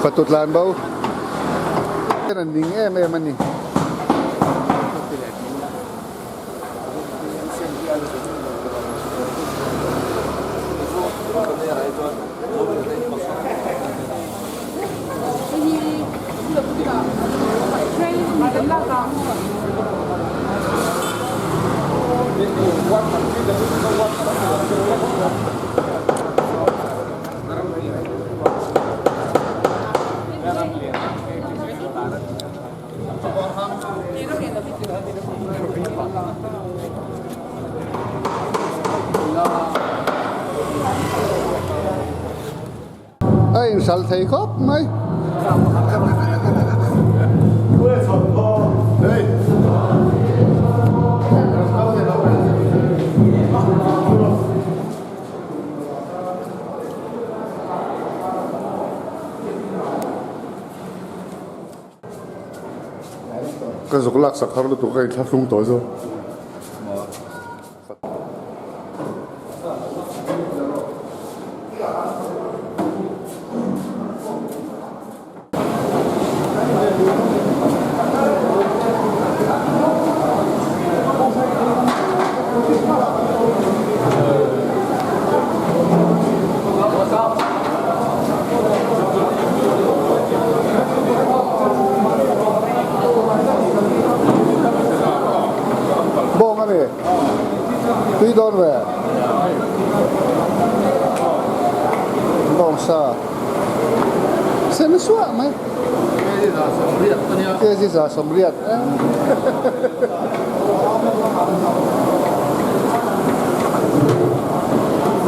Fatu tlan bo an ning em em a ni. A inhral thei khawp mai. Ka zuk lak sak har lutuk a inthlahrung tawh zawk. Bawng a ni. Tui dawn ve. Bawng sa. Sen suah mai. Kg 180.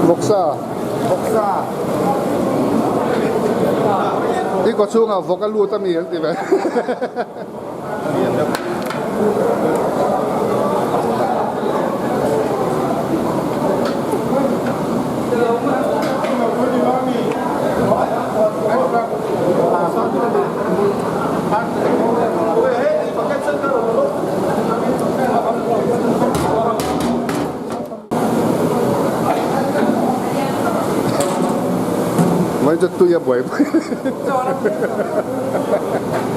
Vawksa. Vawksa. I kaw chhungah vawk a lut a mi an ti ve. Mai chu tui a buai buai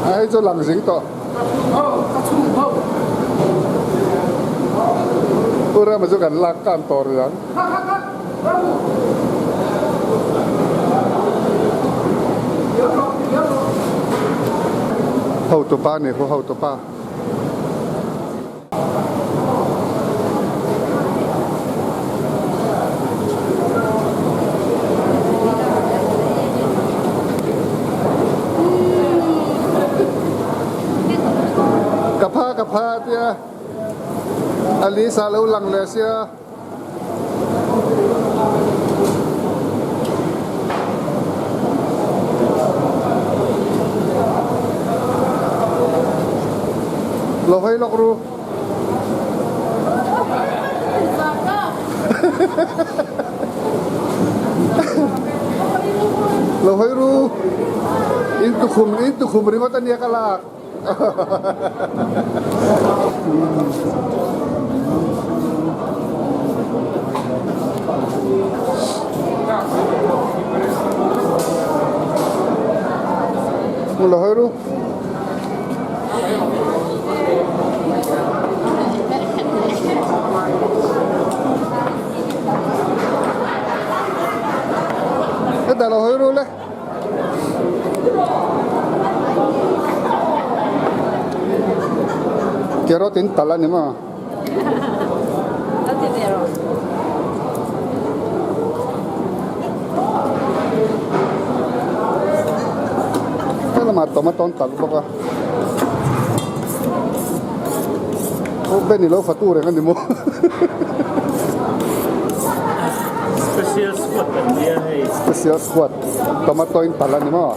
a hei chu lang zing tawh Pu Rama chu kan lak kan tawh rih ang. Hotupa nih khu hotupa. Ka pha ka pha tia Alisa lo lang leh sia. Lo hawi lawk ru. Lo hawi ru. In tukhum in tukhum ringawt ania ka lak. Lo hawi ru. Hetah lo hawi ru le. Carrot in talh a ni maw? He lamah tomato an talh bawk a. Aw Ben i lo fatu reng a ni maw? Special squad kan nia hei. Special squad tomato in palh a ni maw?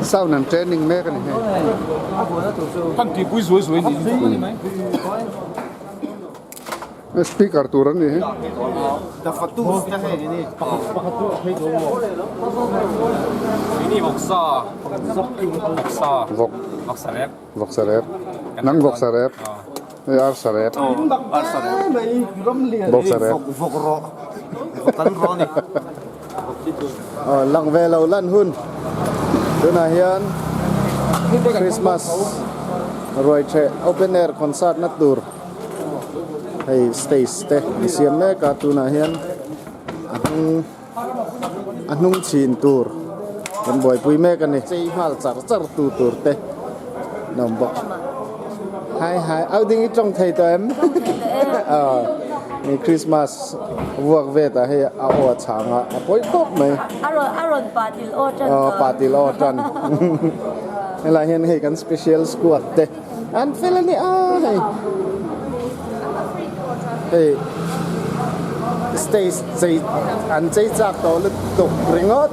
Sound an training mek a ni hei. Speaker tur an ni hi. Vawk. Vawksa rep. Nang vawksa rep. Hei arsa rep. Vawksa rep. Lang ve lo lan hun tunah hian Christmas ruai theh open air concert na tur hei stage te an siam mek a tunah hian a hnung a hnung chhin tur kan buaipui mek a ni chei nghal char char tu tur te an awm bawk hai hai au ding i tawng thei tawh em aw ni Christmas vuak vet ah hei a aw a chhang a a pawi khawp mai a rawn a rawn pa til aw tan aw pa til aw tan helai hian hei kan special squad te an fel a ni a hei. Hei stage chei an chei chak tawh lutuk ringawt.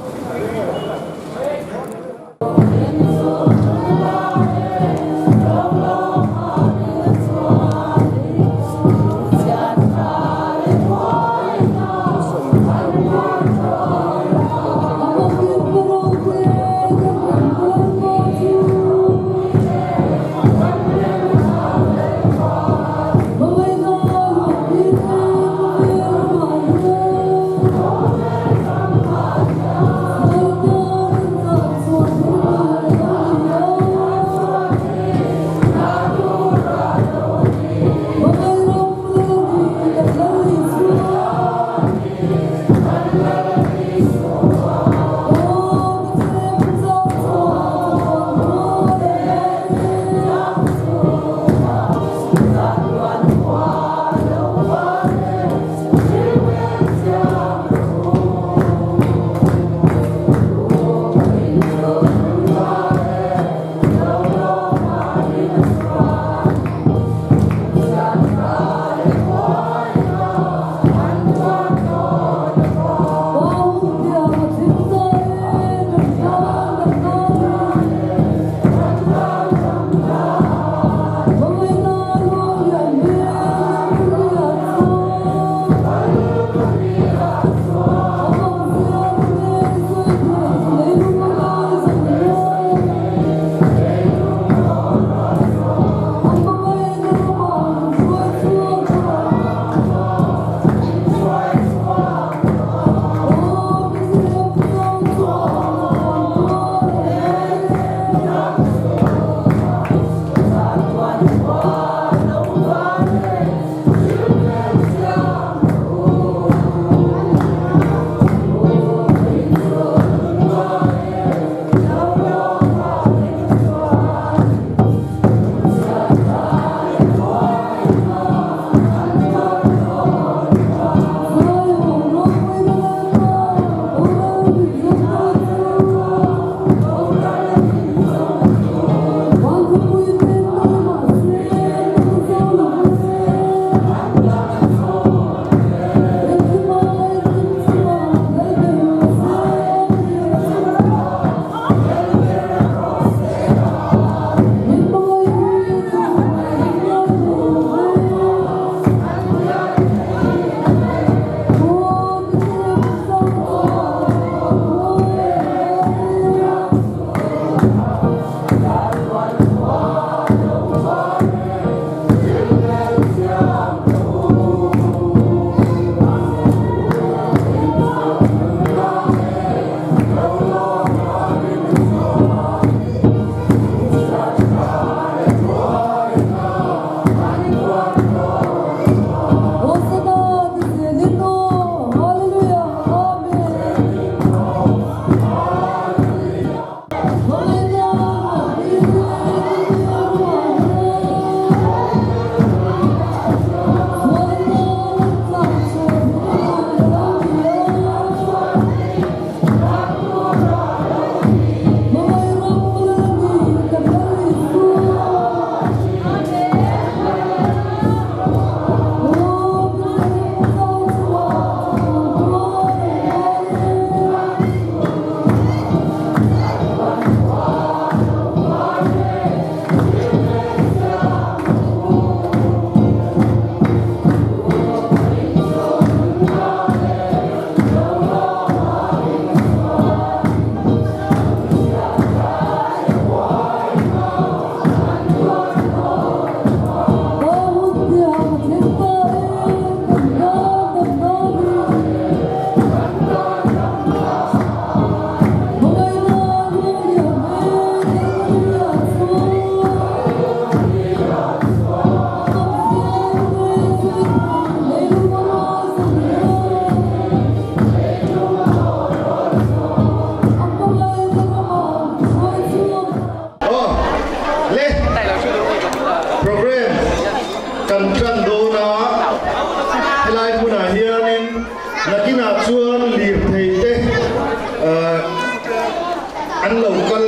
An lo kal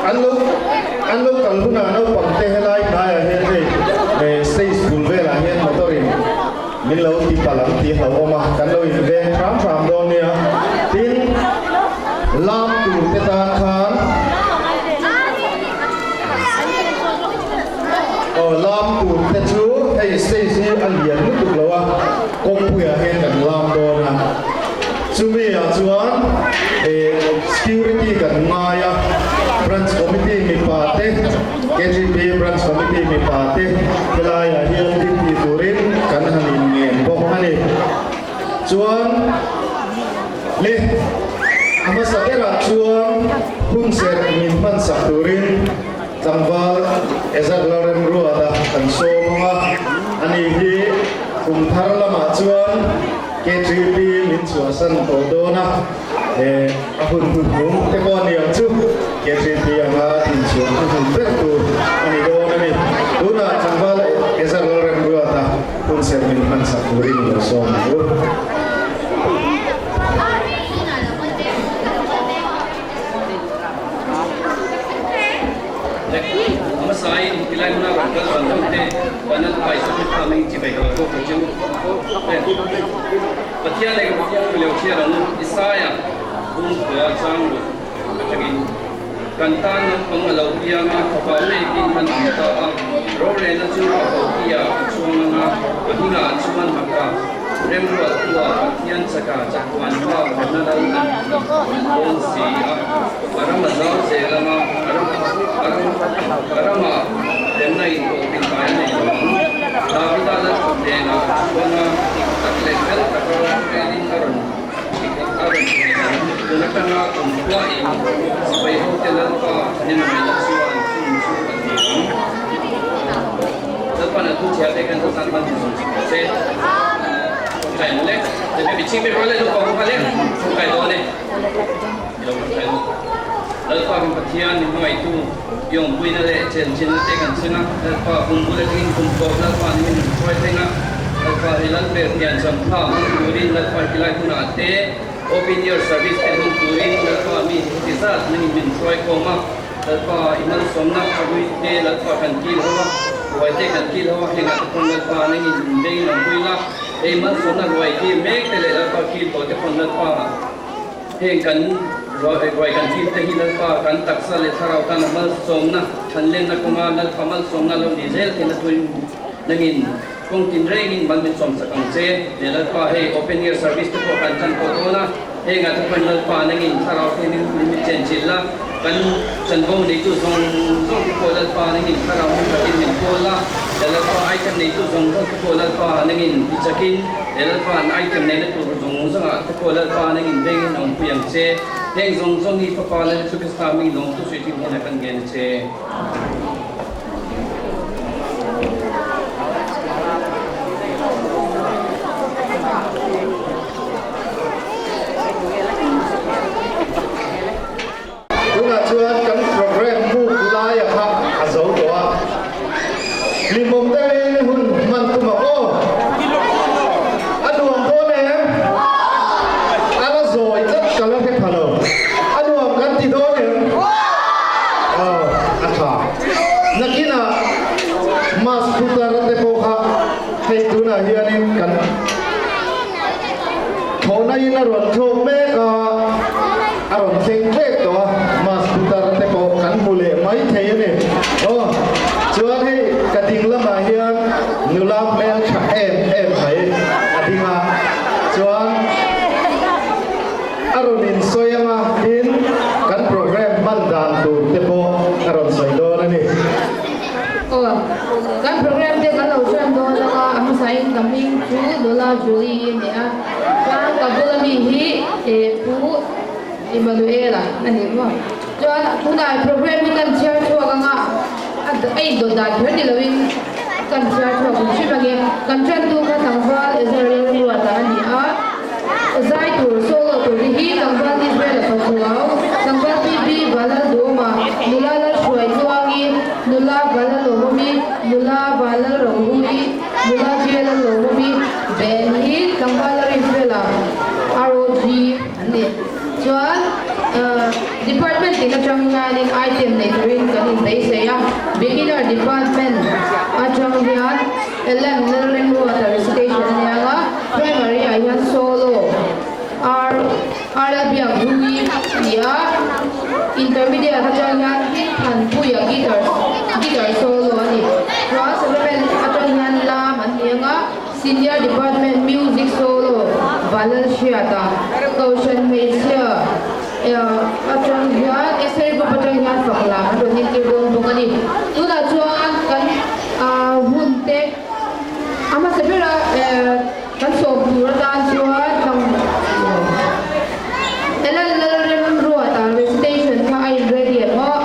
an lo an lo kal hunah naupang te helai hnaiah hian hei eh stage bul velah hian motor in min lo ti palh ang tih a hlauhawm a, kan lo in veng hram hram dawn nia. Tin, lam tur te tan khan aw lam tur te chu hei stage hi a lian lutuk lo a, kawngpuiah hian kan lam dawn a. Chumi ah chuan security kan ngai a, Branch Committee mipa te, KGP Branch Committee mipa te helai ah hian duty turin kan han in ngen bawk a ni. Chuan le a hmasa berah chuan hun serh min hman sak turin tlangval Ezra Lalremruata kan sawm ang a, ani hi kum thar lamah chuan KTP min chhuahsan tawh dawn a, eh a hun hnuhnung te pawh a ni ang chu. KTP anga inchhuah hnuhnung ber tur a ni dawn a ni. Tunah tlangval Ezra Lalremruata hun serh min hmansak turin lo sawm ang u. Tunah chuan kan programme buk laia kha a zo tawh a, hlimawm deuhin hun hman tum ang aw. A nuam dawn em? A la zawi tlat ka la hre pha lo. A nuam kan ti dawn em? Aw, a tha. Nakinah mass putar te pawh kha hei tunah hianin kan Thlawhna in a rawn thlawk mek a, a rawn thleng tlek tawh a, mass putar te pawh kan hmu leh mai thei a ni. Aw, chuan hei ka ding lamah hian nula hmel tha em em mai a ding a, chuan a rawn insawi anga tin kan programme hman dan tur te pawh a rawn sawi dawn a ni. Aw, kan programme te kan lo hran dawn lo a, a hmasain ka hming chu Lola Julie a ni a, chuan ka bula mi hi eh Pu Emmanuel-a a ni maw. Chuan tunah programme hi kan chhiar chhuak ang a, a indawt dan kher ni loin kan chhiar chhuak hrim hrim ang e. Kan ṭantu kha tlangval Ezra Lalruata a ni a. Zai tur, solo tur te hi tlangval Israel a Pachuau, tlangval PB Vala Dawma, nula Lalhruai Tluangi, nula Vala Lawmawmi, nula Vala Rohui, nula Jela Lawmawmi, band hi tlangval Israel a ROG an ni. Chuan Department. Department tin atang hianin item nei turin kan inbeisei a, Beginner Department atang hian Ellen Lalremruata recitation a nia nga, Primary ah hian solo R Arabia Hlui a ni a, Intermediate atang hian Hmingthanpuia guitar guitar solo a ni. Chuan Supplement atang hian lam an ni anga, Senior Department Music Solo Vanlalhriata Kohhran hmeichhia atang hian Esther Group atang hian fak lam an rawn intir dawn bawk a ni. Tunah chuan kan hun te a hmasa bera kan sawm tur atan chuan thlang Ellen Lalremruata recitation kha a in ready em aw?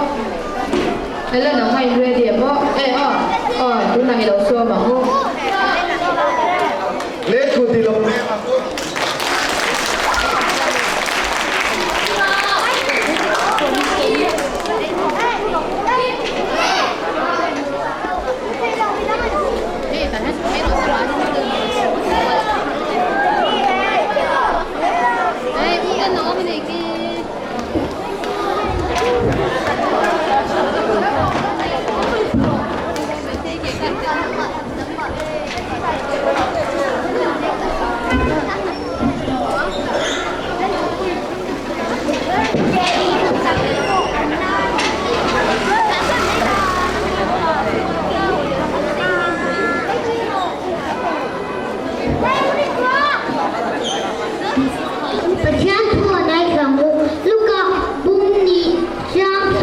Ellen ang a in ready em aw? Eh aw aw tunah i lo sawm ang u. Lehkhu ti lo em ang u. Pathian thu a nai thlang u. Luka bung nih chiang.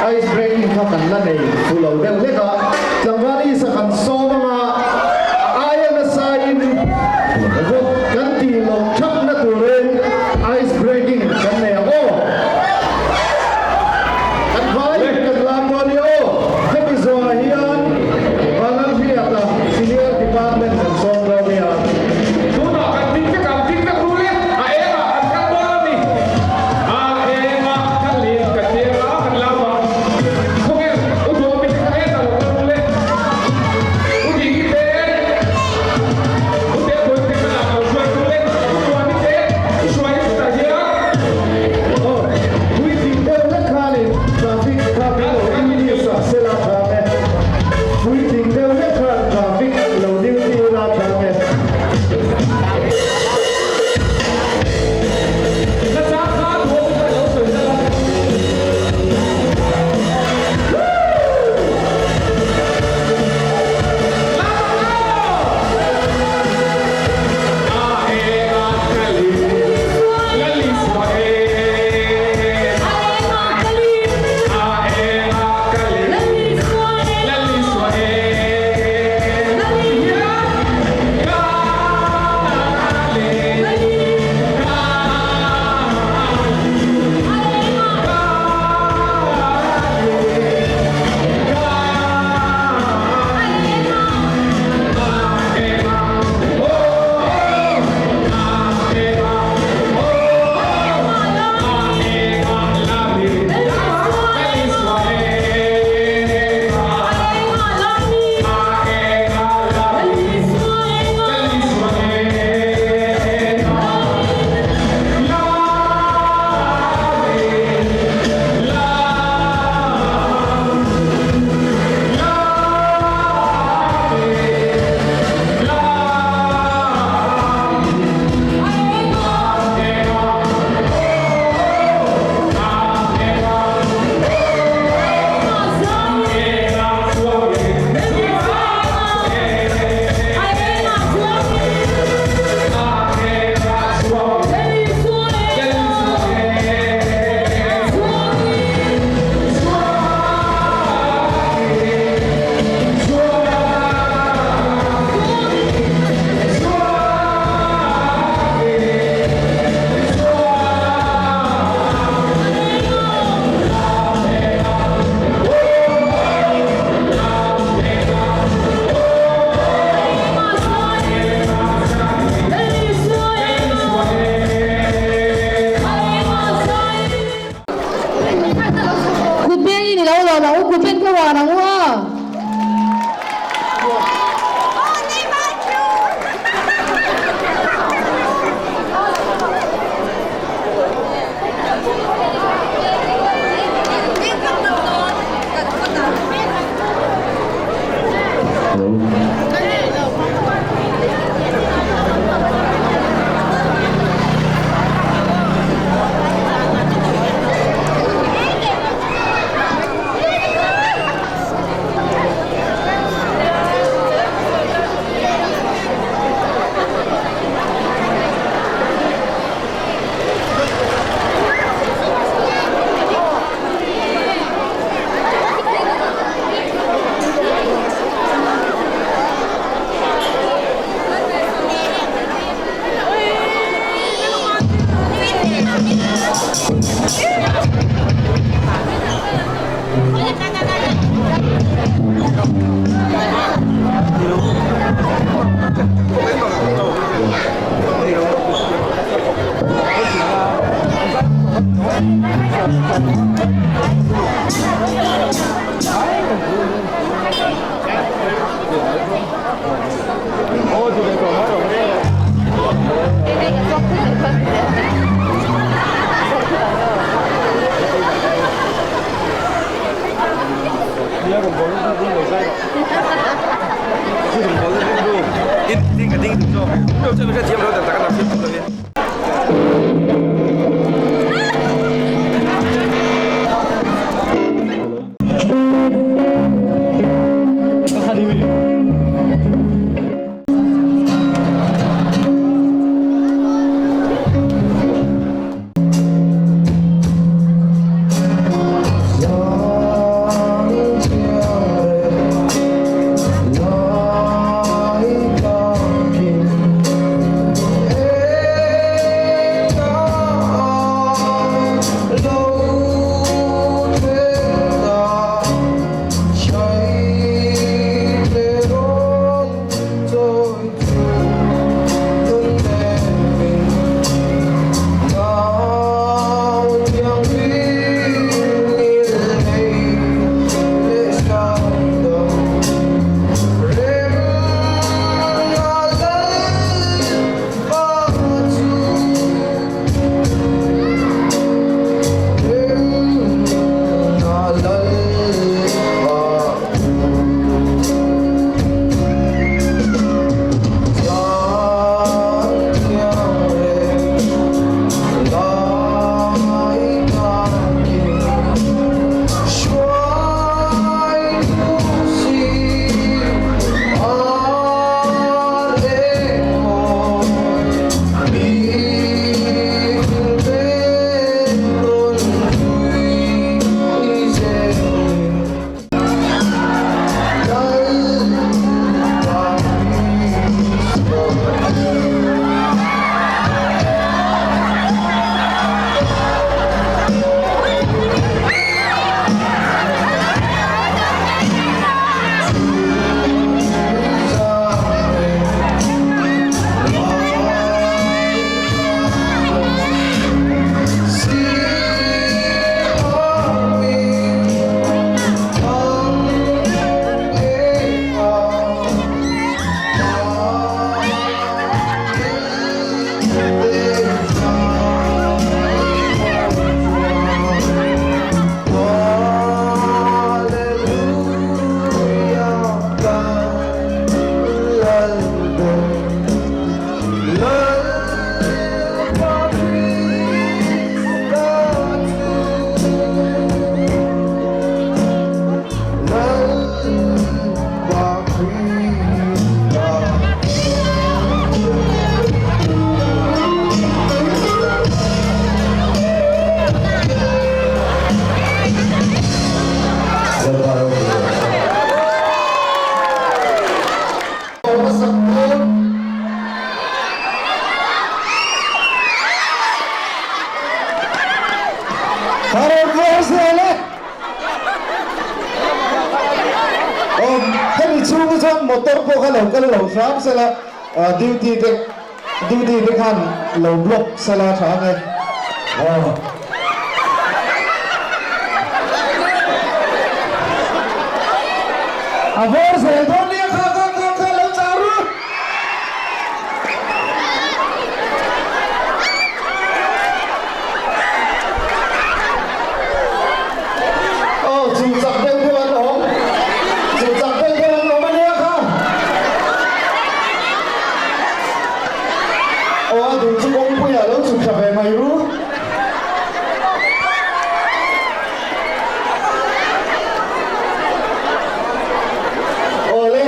Ice breaking kha kan la nei fu lo deuh hlek a, tlangval Isa kan sawm anga a aia nasa in vawt kan tih loh thap na turin ice breaking kan nei ang aw. Kan vai in kan lam dawn i aw. Hemi zawhah hian Vanlalhriata Senior Department kan sawm dawn nia. Tunah kan ding vek ang, ding vek ru le, a engah kan kal dawn a ni. A engah kan lian ka tia a, kan lam ang. Khawnge u Duhawmi te kha hetah lo kal ru le. U Diki te, U Tepuii te kha lah lo hruai ru le. U Tuani te, U Hruaii chutah hian. Aw, puitling deuh hlek khanin traffic kha min lo English ah sela thang e. Puitling deuh hlek khan traffic lo duty ila thang e. Kut bengin i lo lawm ang u, kut beng ka uan ang u a. chuan motor pawh kha lo kal lo hram sela duty te duty te khan lo block sela tha ang e. Aw. A vawr zel dawn nia kha kha kha kha lo chah ru. Aw chu chak deuh deuh an awm chu chak deuh deuh an awm ania kha aw a duh chu kawngpuiah lo chhuk thla ve mai ru. Awle,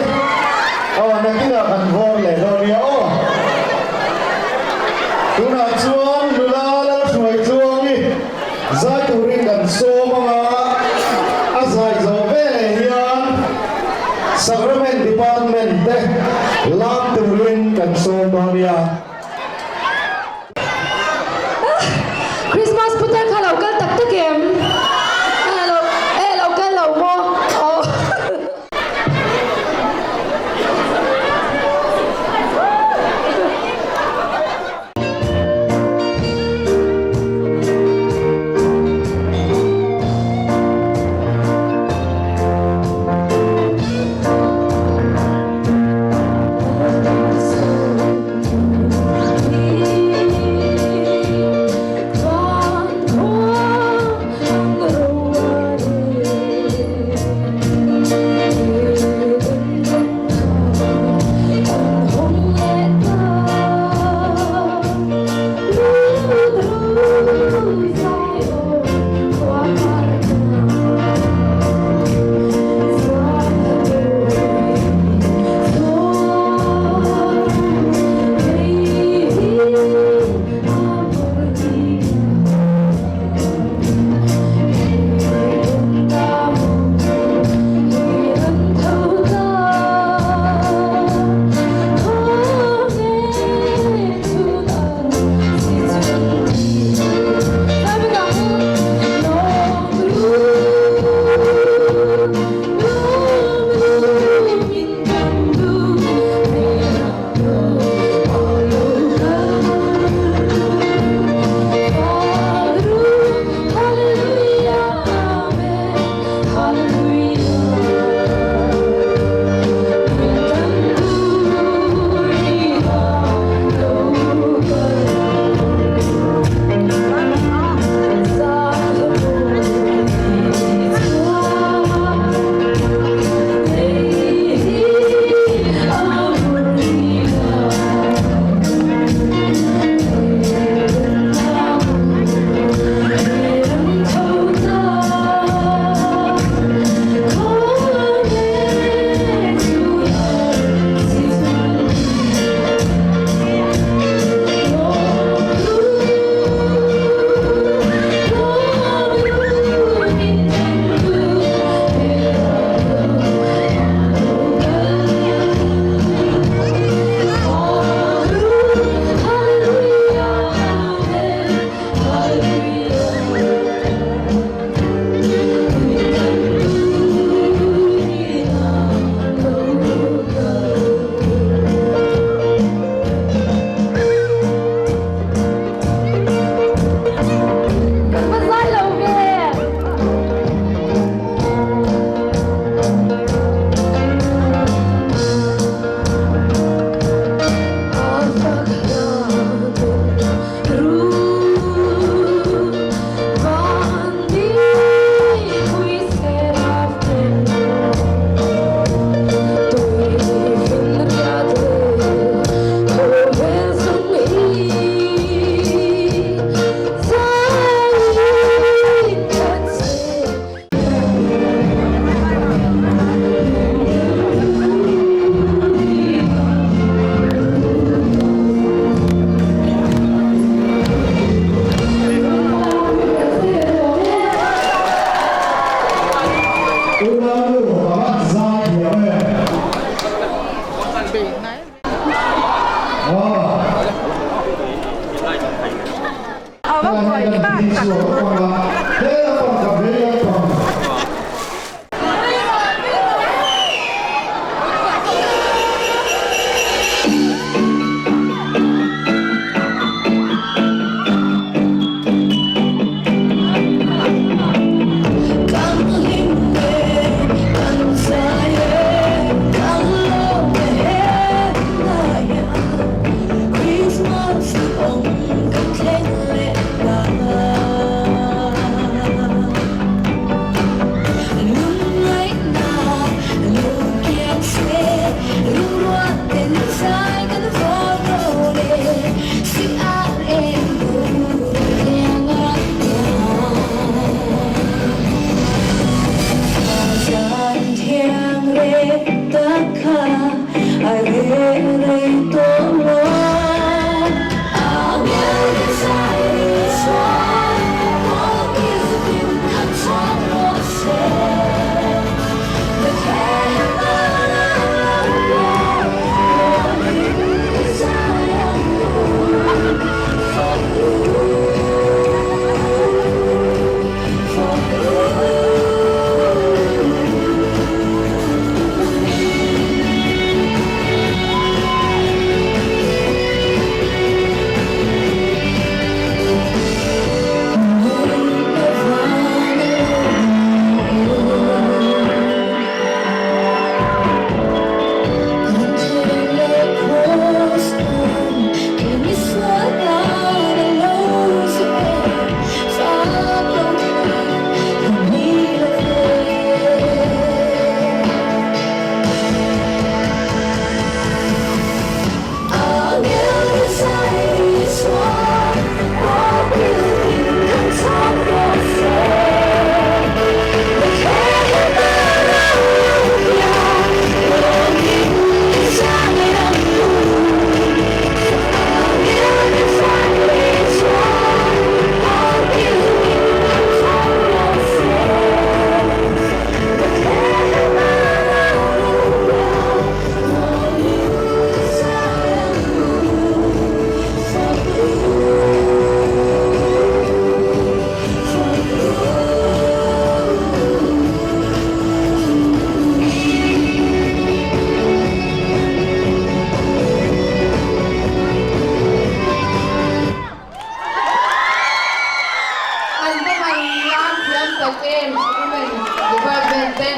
aw nakinah kan vawr leh dawn nia aw. Tunah chuan nula Lalhruai Chuangi zai turin kan sawm ang a, a zai zawh veleh hian Sacrament Department te lam turin kan sawm dawn nia. Christmas putar kha lo kal tak tak em? Lo e lo kal lo maw? Aw. An va han lam thiam tak em Women Department te.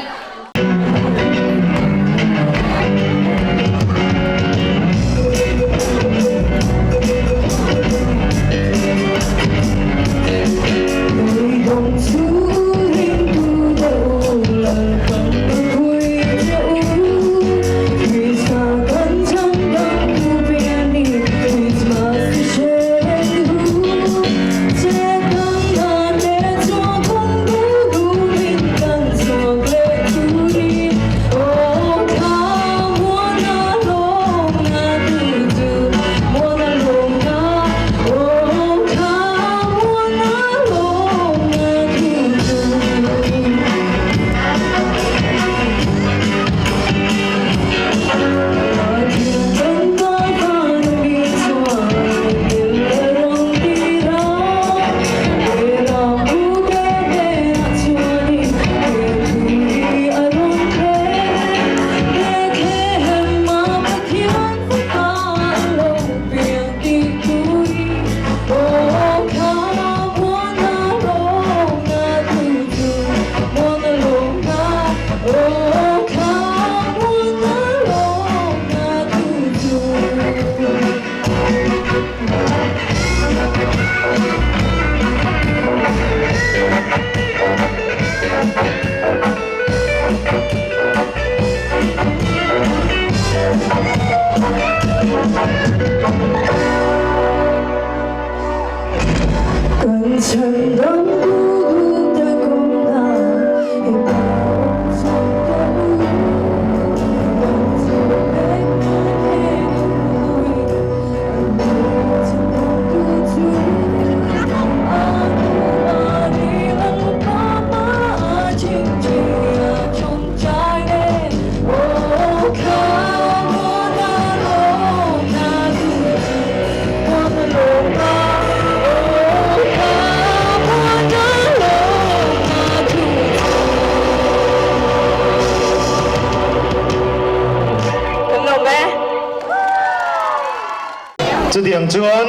Chutiang chuan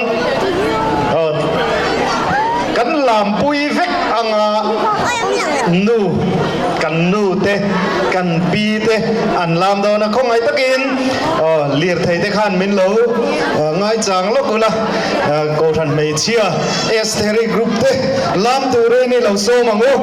kan lampui vek anga nu kan nu te kan pi te an lam dawn a khawngaih takin lirthei te khan min lo ngaichang lawk ula Kohhran hmeichhia Estheri group te lam turin i lo sawm ang u.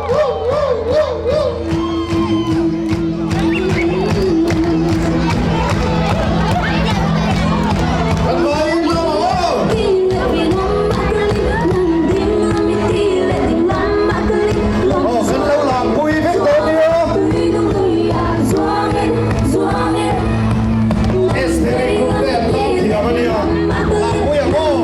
Kan vaiin lam ang aw! Aw, kan lo lam pui vek dawn nia. Esther-i group te an lam thiam a nia. Lam pui ang aw!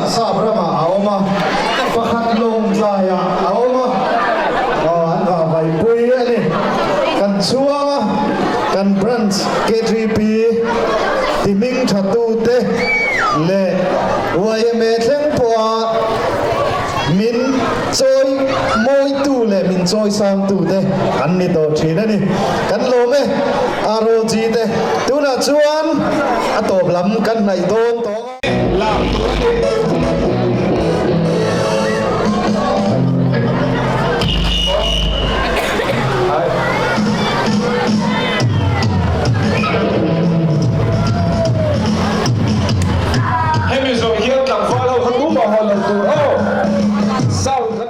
Sap ramah a awm a, pakhat Lawngtlaiah a awm a, aw an vahvaipui a ni. Kan chhuang a, kan branch KTP ti hming thatute leh yma thleng pawha min chawi mawitu leh min chawi sangtute an ni tawh thin a ni. Kan lawm e ROG te tunah chuan a tawp lam kan hnaih dawn tawh a. Hemi zawh hian tlangval ho kha tumah haw lo tur aw. Sound kha.